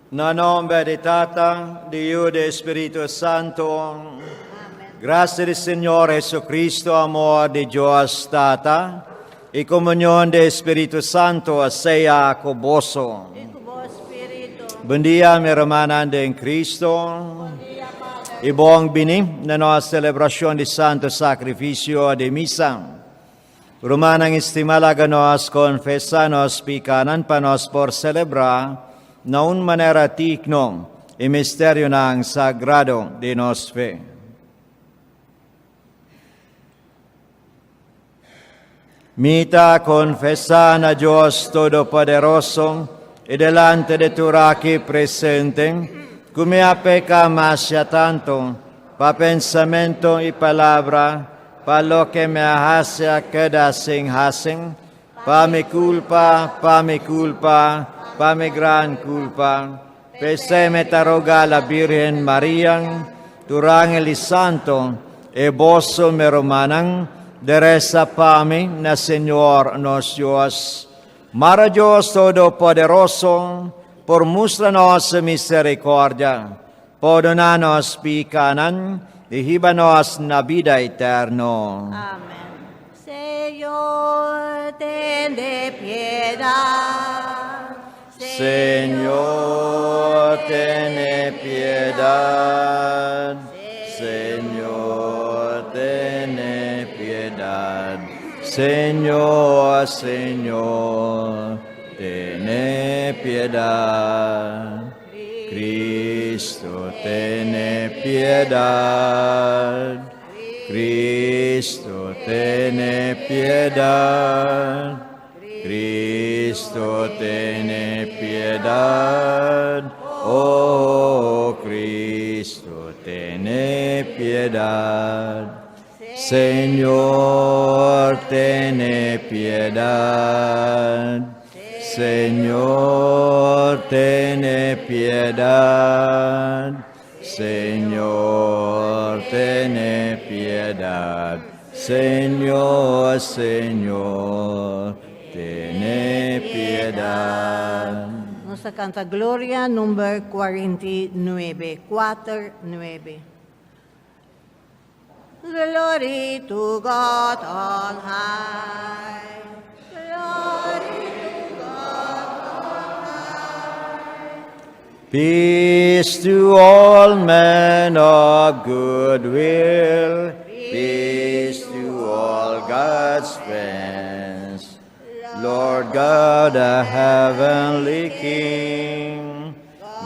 Na nomber di Tata, di Yu, di Spiritu Santu. Grasia di Señor Jesucristo, amor di Dios Tata, i komunion di Spiritu Santu sea ku boso. I ku bo spiritu. Bon dia, mi rumannan den Cristo. Bon dia, Pader. I bon bini na nos selebrashon di Santo Sakrifisio di Misa. Rumannan estimá, laga nos konfesá nos pikanan pa nos por selebrá na un manera digno e misterionan sagrado di nos fe. Mi ta konfesá na Dios Todopoderoso i delante di tur aki presente ku mi a peka masha tantu pa pensamentu i palabra, Pa loke mi a hasi a keda sin hasi, pa mi kulpa, pa mi kulpa, pa mi gran kulpa. P'esei mi ta roga la Birgen Maria, tur angel i santo, e boso mi rumannan, di resa pa mi na Señor nos Dios. Mara Dios Todopoderoso por mustra nos misericordia. Pordoná nos pikanan i hiba nos na bida eterno. Amen. Señor, tene piedad. Señor, tene piedad. Señor, tene piedad. Señor, Señor, tene piedad. Cristo, tene piedad. Cristo, tene piedad. Cristo, tene piedad. Oh, Cristo, tene piedad. Señor, tene piedad. Señor, tene piedad. Señor, tene piedad. Señor, Señor, tene piedad. Nos ta kanta Gloria number 49, kuater nuebe. Glory to God on high. Glory to God on high. Peace to all men of good will. Peace to all God's friends. Lord God, the heavenly King,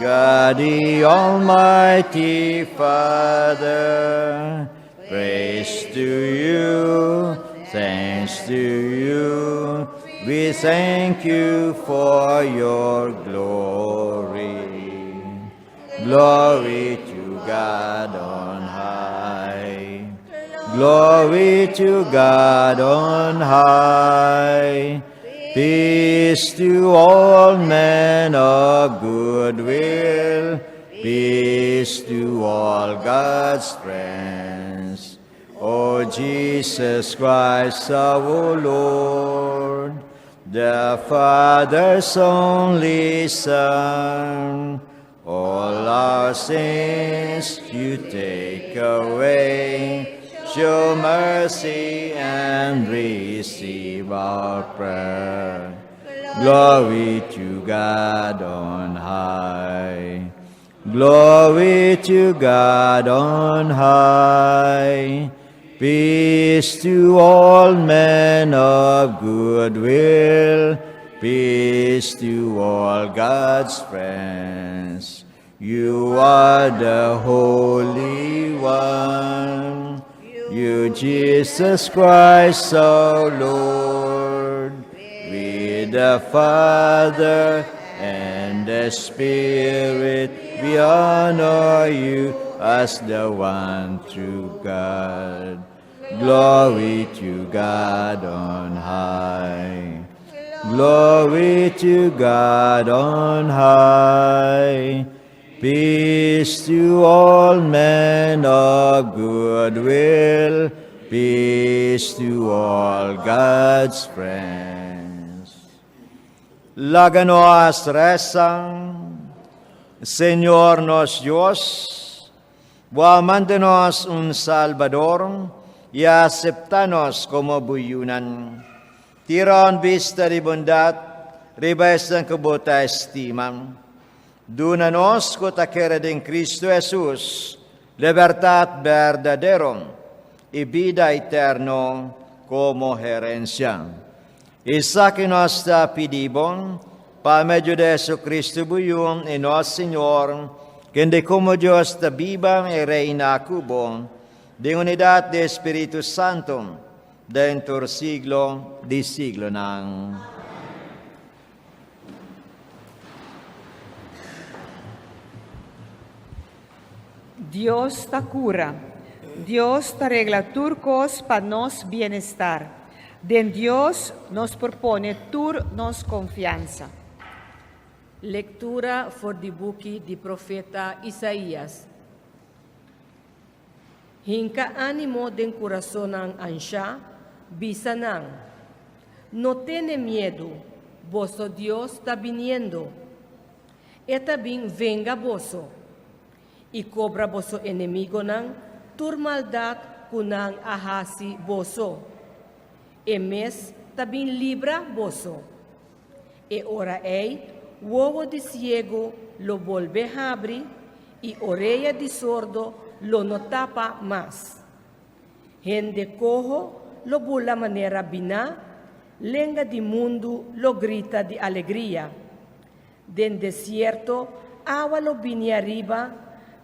God the Almighty Father, praise to you, thanks to you, we thank you for your glory. Glory to God on high. Glory to God on high. Peace to all men of good will. Peace to all God's friends. O Jesus Christ, our Lord, the Father's only Son, all our sins you take away. Show mercy and receive our prayer. Glory to God on high. Glory to God on high. Peace to all men of good will. Peace to all God's friends. You are the Holy One. You, Jesus Christ, our Lord. With the Father and the Spirit, we honor you as the one true God. Glory to God on high. Glory to God on high. Peace to all men of good will. Peace to all God's friends. Laga nos resa. Señor nos Dios, Bo a manda nos un Salbador i a aseptá nos komo Bo yunan. Tira un bista di bondat riba esnan ku Bo ta estima. Duna nos ku ta kere den Kristu Hesus libertat berdadero i bida eterno komo herensia. Esaki nos ta pidi Bo pa medio di Jesucristo Bo Yu i nos Señor, kende komo Dios ta biba i reina ku Bo den unidat di Spiritu Santu, den tur siglo di siglonan. Dios ta cura. Dios ta regla tur cos pa nos bienestar. Den Dios nos por pone tur nos confiansa. Lectura for di buki di profeta Isaías. Hinka ánimo den kurasonnan anshá, bisa nan, No tene miedu, boso Dios ta biniendo. E ta bin venga boso i kobra boso enemigonan tur maldat ku nan a hasi boso. E mes ta bin libra boso. E ora ei wowo di siegu lo bolbe habri i orea di sordo lo no tapa mas. Hende koho lo bula manera biná, lenga di mundu lo grita di alegria. Den desierto awa lo bini ariba,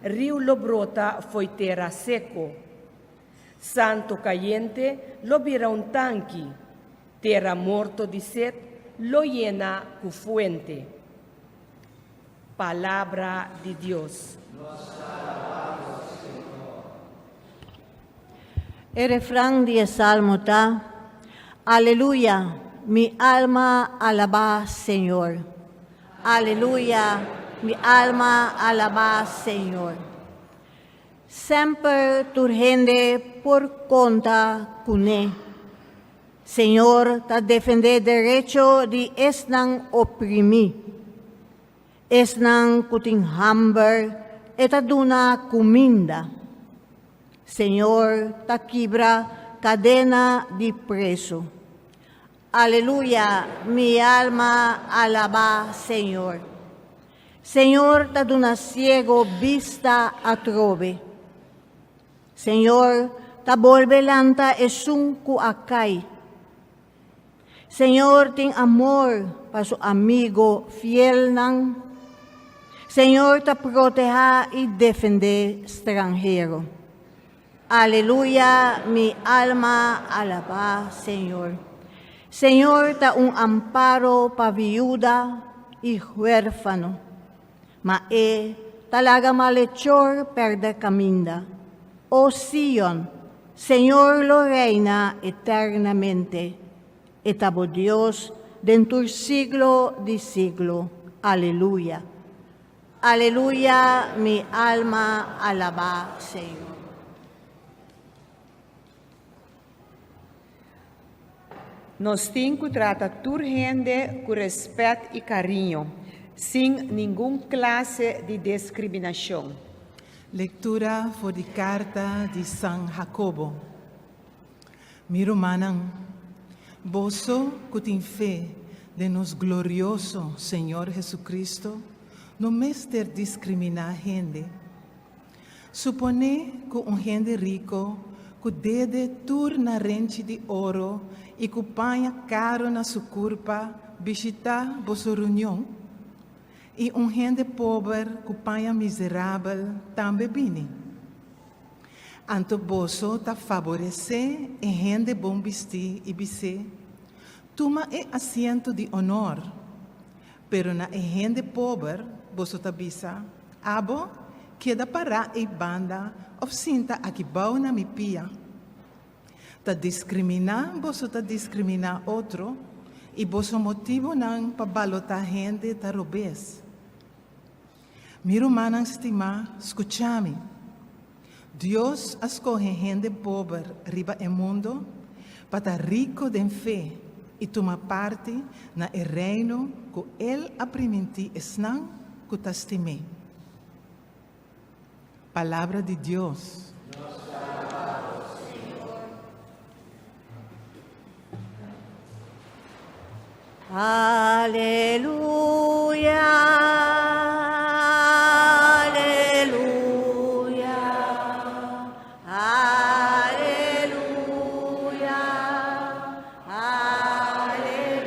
riu lo brota fo'i tera seko. Santo kayente lo bira un tanki, tera morto di set lo yena ku fuente. Palabra di Dios. E refran di e salmo ta, Aleluya, mi alma alabá Señor. Aleluya, mi alma alabá Señor. Semper tur hende por konta kuné. Señor ta defendé derecho di esnan oprimí. Esnan ku tin hamber e ta duna kuminda. Señor ta kibra kadena di presu. Aleluya, mi alma alabá Señor. Señor ta duna siego bista atrobe. Señor ta bolbe lanta esun ku a kai. Señor tin amor pa su amigo fielnan. Señor ta protehá i defendé stranhero. Aleluya, mi alma alabá Señor. Señor ta un amparo pa viuda i huérfano, ma e ta laga malechor pèrdè kaminda. O Sion, Señor lo reina eternamente. E ta bo Dios den tur siglo di siglo. Aleluya. Aleluya, mi alma alabá Señor. Nos tin ku trata tur hende ku rèspèt i kariño, sin ningun klase di deskriminashon. Lektura for di karta di San Hakobo. Mi rumannan, boso ku tin fe den nos glorioso Señor Jesucristo no mester diskriminá hende. Suponé ku un hende riko ku dede tur na renchi di oro i ku paña karu na su kurpa bishitá boso reunion, i un hende pober ku paña miserabel tambe bini. Anto boso ta faboresé e hende bon bistí i bis'é, Tuma e asiento di onor. Pero na e hende pober boso ta bisa, Abo, keda pará ei banda òf sinta aki bou na mi pia. Ta diskriminá boso ta diskriminá otro i boso motibunan pa balotá hende ta robes. Mi rumannan stimá, skucha mi. Dios a skohe hende pober riba e mundo pa ta riko den fe i tuma parti na e Reino ku el a primintí esnan ku ta stim'é. Palabra di Dios. Aleluya, aleluya, aleluya, aleluya,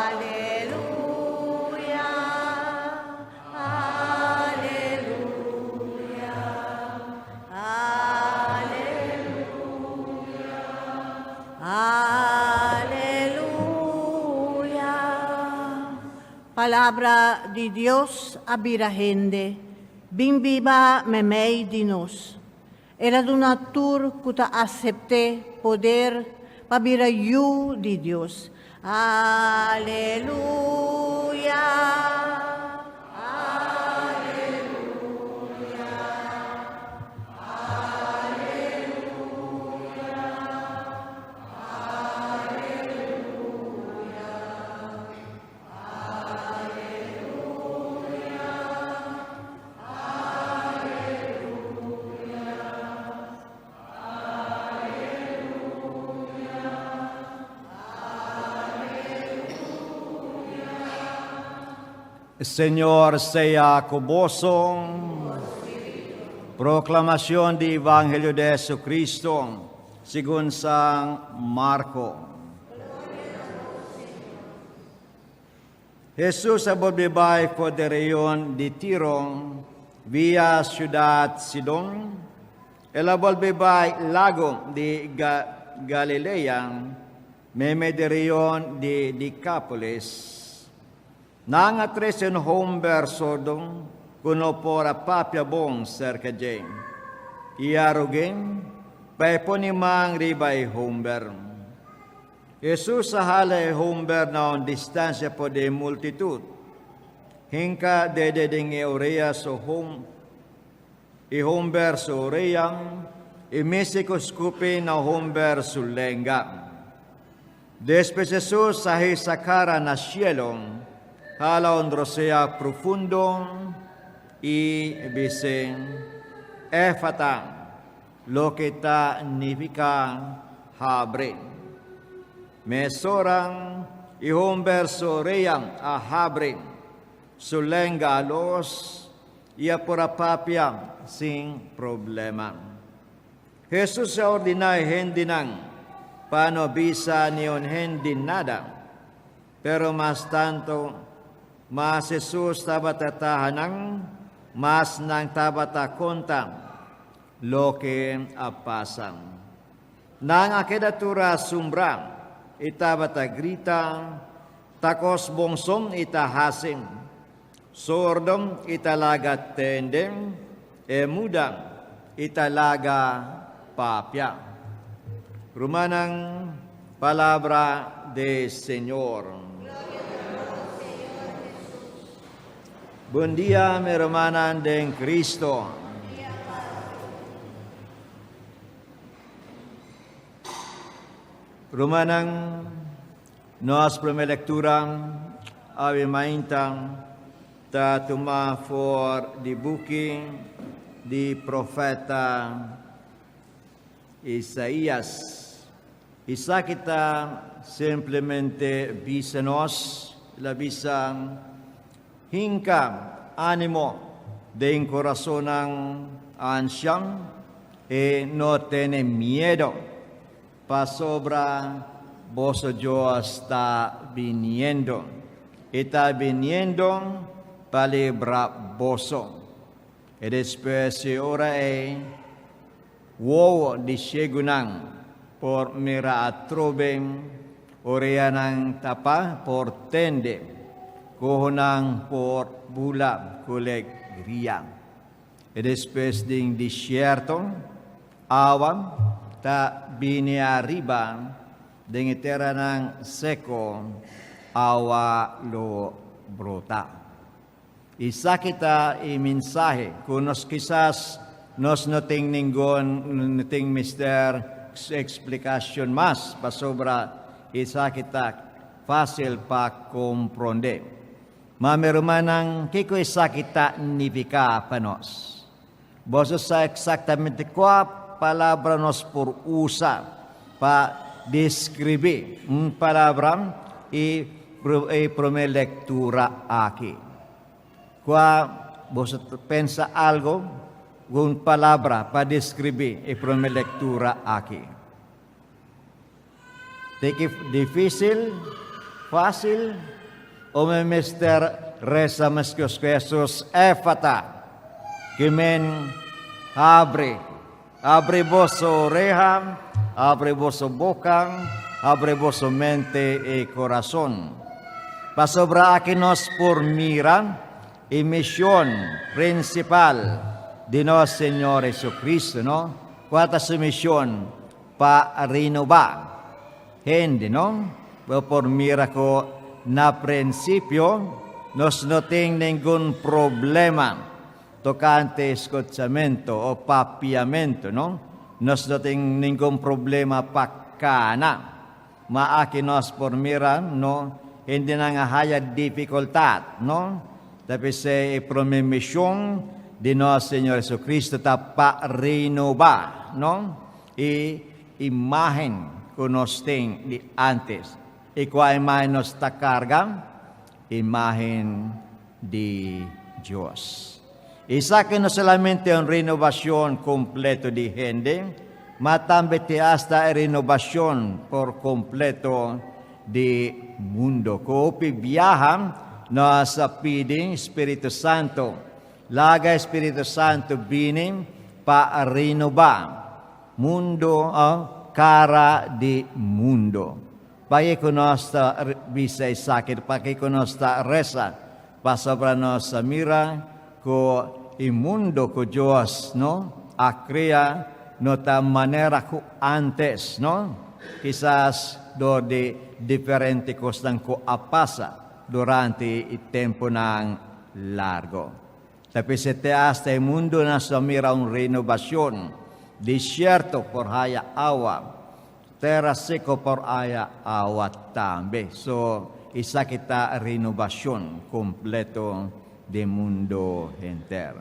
aleluya, aleluya, aleluya. Palabra di Dios a bira hende, bin biba meimei di nos. El a duna tur ku ta asept'é poder pa bira yu di Dios. Aleluya! Señor sea ku boso. Proclamación di Evangelio de Jesucristo según San Marco. Hesus a bolbe bai for di region di Tiro via siudat Sidon. El a bolbe bai lago di Galilea, meimei di region di Decapolis. Nan a trese un homber sordo ku no por a papia bon serka dje, i a rog'é pa e pone man riba e homber. Hesus a hala e homber na un distansia for di e multitut. Hinka dede den e orea su hom e homber su orea i mester ku skupi na homber su lenga. Despues Hesus a hisa kara na shelu, hala un rosea profundo i bis'é, Éfata, loke ta nifiká habri. Mesora e homber su orea a habri, su lenga a los i a por a papia sin problema. Hesus a ordiná e hendenan pa no bisa niun hende nada. Pero mas tantu mas Hesus tabata taha nan, mas nan tabata konta loke a pasa. Nan a keda tur asumbrá i tabata grita, Ta kos bon son i ta hasi. Sordo i ta laga tende, e muda i ta laga papia. Rumannan, palabra de Señor. Bon dia, mi rumannan den Cristo. Rumannan, nos prome lectura awe mainta ta tuma for di buki di profeta Isaías. Esaki ta simplemente bisa nos, el a bisa, Hinka ánimo den korasonnan anshan i no tene miedo, pasobra boso Dios ta biniendo. E ta biniendo pa libra boso. I despues e ora ei, Wowo di siegunan por mira atrobe, oreanan tapa por tende, kohonan por bula ku legria. I despues den desierto, awa ta bini ariba, den e teranan seko, awa lo brota. Esaki ta e mensahe ku nos kisas nos no tin ningun no tin mester eksplikashon mas pasobra esaki ta fásil pa komprondé. Ma mi rumannan, kiko esaki ta nifiká pa nos? Boso sa eksaktamente kua palabra nos por usa pa deskribí un palabra i e promé lektura aki. Kua boso ta pensa algu un palabra pa deskribí e promé lektura aki? Tiki difísil, fásil, o mi mester resa meskos ku Hesus Éfata, ki men habri, habri boso oreha, habri boso boka, habri boso mente i kurason. Pasobra aki nos por mira e mishon prinsipal di nos Señor Jesucristo, no? Kua ta su mishon? Pa renobá hende, no? Bo por mira ku na prinsipio nos no tin ningun problema tokante skuchamentu o papiamentu, no? Nos no tin ningun problema pa kana. Ma aki nos por mira, no, hendenan a haya difikultat, no? Ta p'esei e promé mishon di nos Señor Jesucristo ta pa renobá, no, e imágen ku nos tin di ántes. I kua imágen nos ta karga? Imágen di Dios. Esaki no solamente un renobacion completo di hende, ma tambe te hasta e renobacion por completo di mundo. Cu hopi biaha nos a pidi Spiritu Santo, laga e Spiritu Santo bini pa renoba mundo, cara di mundo. Pakiko nos ta bisa esaki? Pakiko nos ta resa? Pasobra nos a mira ku e mundu ku Dios no a kria no ta manera ku ántes, no? Kisas dor di diferente kosnan ku a pasa durante e tempunan largu. Ta p'esei te asta e mundu nos a mira un renobashon. Desierto por haya awa. Tera seco por haya awa tambe. So esaki ta renobacion completo di mundo henter.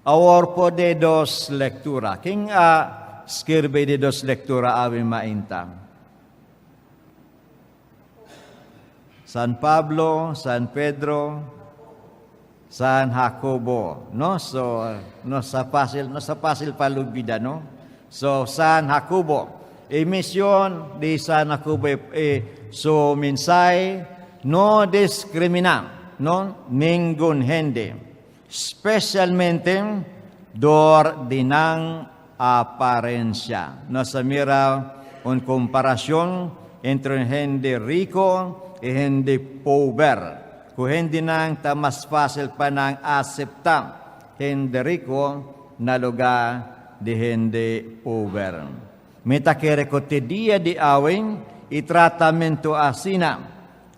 Awor por de dos lectura. Ken a skirbi de dos lectura awe mainta? San Pablo, San Pedro, San Jacobo, no? So, no sa fácil, no sa fácil pa lubida, no? So, San Jacobo. E misión di San Jacobo e, e so mensahe no discrimina, no? Ningun hende. Specialmente dor di nan aparencia. Nos a mira un comparacion entre un hende rico y hende pober. Cu hendenan ta mas facil pa nan acepta hende rico na luga di hende pober. Mi ta kere cu te dia di awe e tratamento asina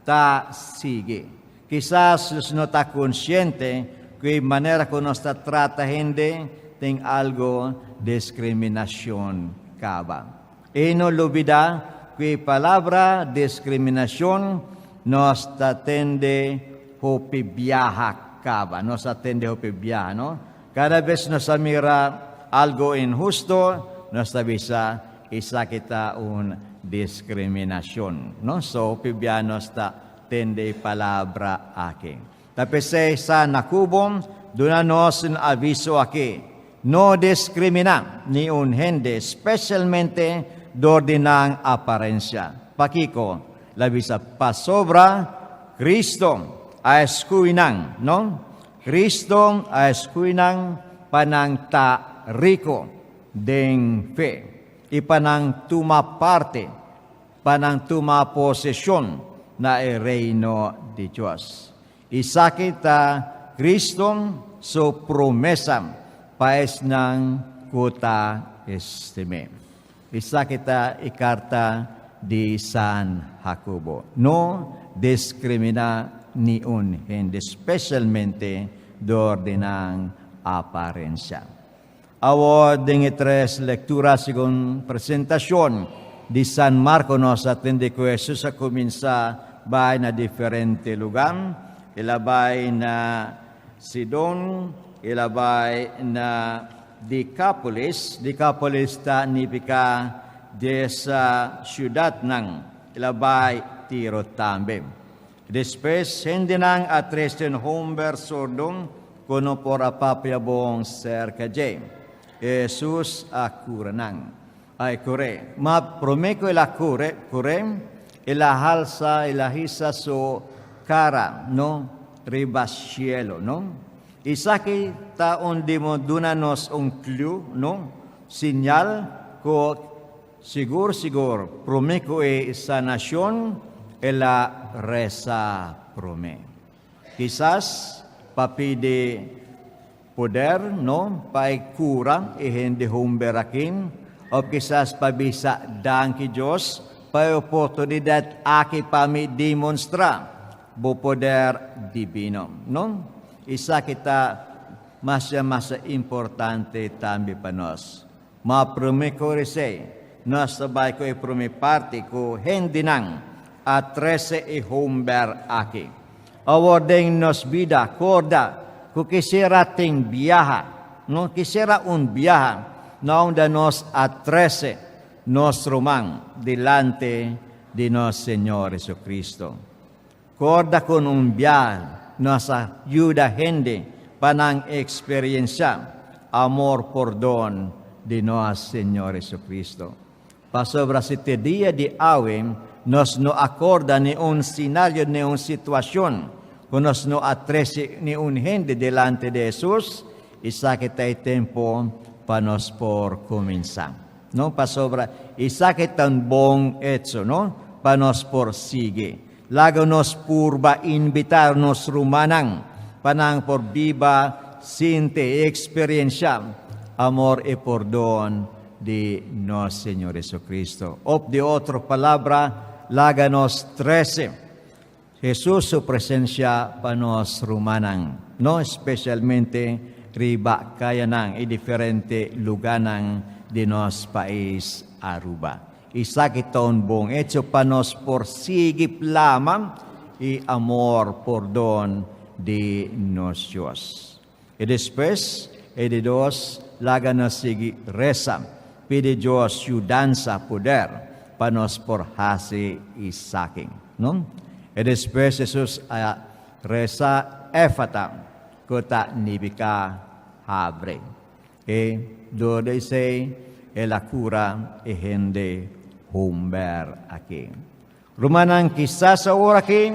ta sigui. Kisas nos no ta consciente cu e manera cu nos ta trata hende tin algo discriminacion caba. E no lubida cu e palabra discriminacion nos ta tende hopi biaha caba. Nos a tende hopi biaha, no? Cada bes nos a mira algo inhusto, nos ta bisa esaki ta un discriminacion, no? So hopi biaha nos ta Tende e palabra aki. Ta p'esei sa na Cubo duna nos un aviso aki, No diskriminá ni un hende, spesialmente dor di nan aparensia. Pakiko? La bisa, Pasobra Cristo a eskui nan, no? Cristo a eskui nan pa nan ta riku den fe i pa nan tuma parti pa nan tuma poseshon na e Reino di Dios. Esaki ta Cristo su promesa pa esnan ku ta estim'é. Esaki ta e karta di San Hakobo. No diskriminá niun hende, spesialmente dor di nan aparensia. Awor den e tres lektura segun presentashon di San Marko nos a tende ku Hesus a kuminsá bai na diferente lugá. El a bai na Sidon, el a bai na Decapolis. Decapolis ta nifiká 10 siudatnan. El a bai Tiro tambe. Despues, hendenan a trese un homber sordo ku no por a papia bon serka dje. Hesus a kura nan. A kur'é. Ma promé ku el a kure, kur'é, el a halsa, el a hisa su kara, no, riba shelu, no. Esaki ta un dimo duna nos un clue, no, señal ku sigur sigur promé ku e sanashon el a resa promé. Kisas pa pidi poder, no, pa e kura e hende homber aki, òf kisas pa bisa danki Dios pa e oportunidat aki pa mi demonstrá bo poder dibino, no? Esaki ta masha masha importante tambe pa nos. Ma promé ku esei, nos ta bai ku e promé parti ku hendenan a trese e homber aki. Awor den nos bida, korda ku kisera tin biaha, no? Kisera un biaha na unda nos a trese nos ruman dilanti di nos Señor Jesucristo. Korda kon un biaha nos a yuda hende pa nan eksperensiá amor pordon di nos Señor Jesucristo. Pasobra si te dia di awe nos no a korda ni un sinario ni un situashon ku nos no a trese ni un hende delante di Hesus, esaki ta e tempu pa nos por kuminsá. No, pasobra esaki ta un bon echo, no, pa nos por sigui. Laga nos purba invitá nos rumannan pa nan por biba, sinti i eksperensiá amor i pordon di nos Señor Jesucristo. Òf di otro palabra, laga nos trese Hesus su presensia pa nos rumannan, no espesialmente riba kayanan i diferente lugánan di nos pais Aruba. Esaki ta un bon echo pa nos por sigui plama e amor pordon di nos Dios. I despues, e di dos, laga nos sigui resa, pidi Dios yudansa, poder, pa nos por hasi esaki. No? I despues Hesus a resa Éfata, ku ta nifiká habri. I dor di esei el a kura e hende homber aki. Rumannan, kisas awor aki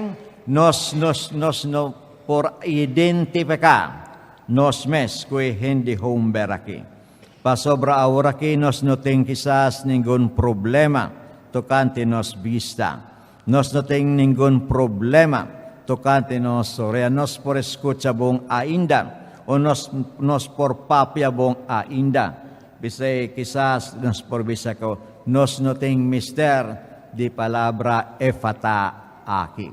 nos nos nos no por identifiká nos mes ku e hende homber aki. Pasobra awor aki nos no tin kisas ningun problema tokante nos bista. Nos no tin ningun problema tokante nos orea. Nos por skucha bon ainda o nos nos por papia bon ainda. P'esei kisas nos por bisa ku nos no tin mester di palabra Efata aki.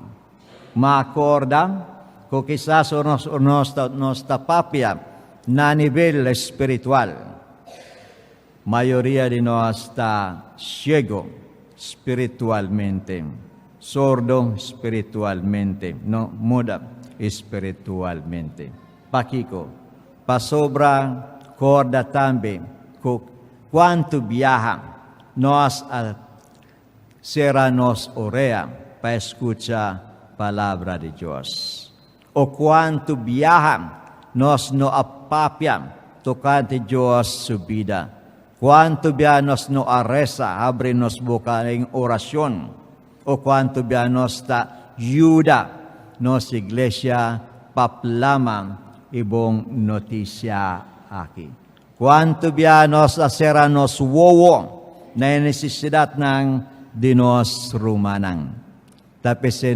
Ma akorda ku kisas ora nos nos ta nos ta papia na nivel spiritual, mayoria di nos ta siego spiritualmente, sordo spiritualmente, no muda spiritualmente. Pakiko? Pasobra korda tambe ku kuantu biaha nos a sera nos orea pa skucha Palabra di Dios, o kuantu biaha nos no a papia tokante Dios su bida, kuantu biaha nos no a resa, habri nos boka den orashon, o kuantu biaha nos ta yuda nos iglesia pa plama e bon notisia aki. Kuantu biaha nos a sera nos wowo na e nesesidatnan di nos rumannan. Ta p'esei.